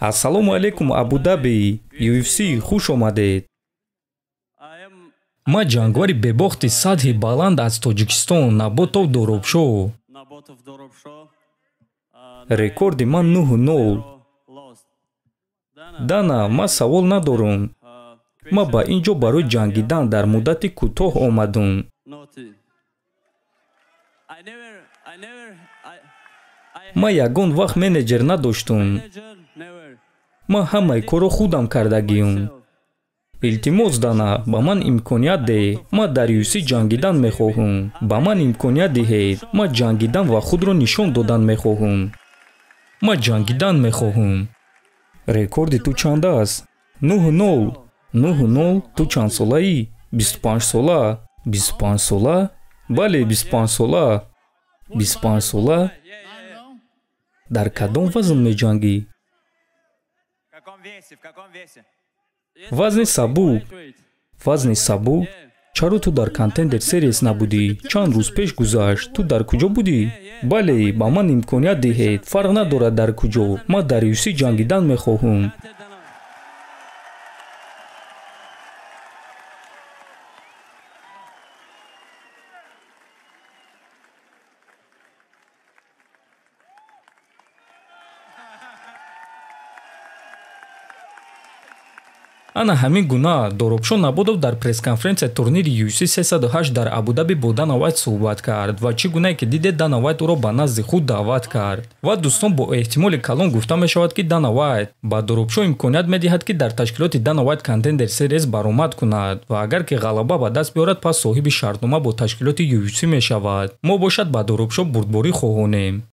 Ассалому алайкум, Абу-Даби, UFC, хуш омадед. Ман ҷангвари бебохти сатҳи баланд аз Тоҷикистон Наботов Доробшо. Рекорди ман 9-0. Дана, ман савол надорам. Ман ба ин ҷо барои ҷангидан дар муддати кӯтоҳ омадам. Ман ягон вақт менеҷер надоштам. Ман ҳамаи корро худам кардагиюм. Илтимос, Дана, ба ман имконият деҳ. Ман дар UFC ҷангидан мехоҳам. Ба ман имконият диҳед. Ман ҷангидан ва худро нишон додан мехоҳам. Ман ҷангидан мехоҳам. Рекорди ту чанд аст? 9-0. 9-0. Ту чанд солаӣ? 25 сола. 25 сола? Бале, 25 сола. 25 сола? Дар кадом вазн меҷангӣ? Вазни сабук. Вазни сабук? Чаро ту дар Contender Series набудӣ? Чанд рӯз пеш гузашт. Ту дар куҷо будӣ? Бале, ба ман имконият диҳед. Фарқ надорад дар куҷо. Ман дар UFC ҷангидан мехоҳам. Ана ҳамин гуна Доробшо Наботов дар пресс-конференсияи турнири UFC 308 дар Абу-Даби бо Дана Вайт суҳбат кард ва чӣ гунае ки дидед, Дана Вайт ӯро ба назди худ даъват кард. Ва дӯстон, бо эҳтимоли калон гуфта мешавад, ки Дана Вайт ба Доробшо имконият медиҳад, ки дар ташкилоти Дана Вайт Contender Series баромад кунад ва агар ки ғалаба ба даст биёрад, пас соҳиби шартнома бо ташкилоти UFC мешавад. Мо бошад ба Доробшо бурдборӣ хоҳонем.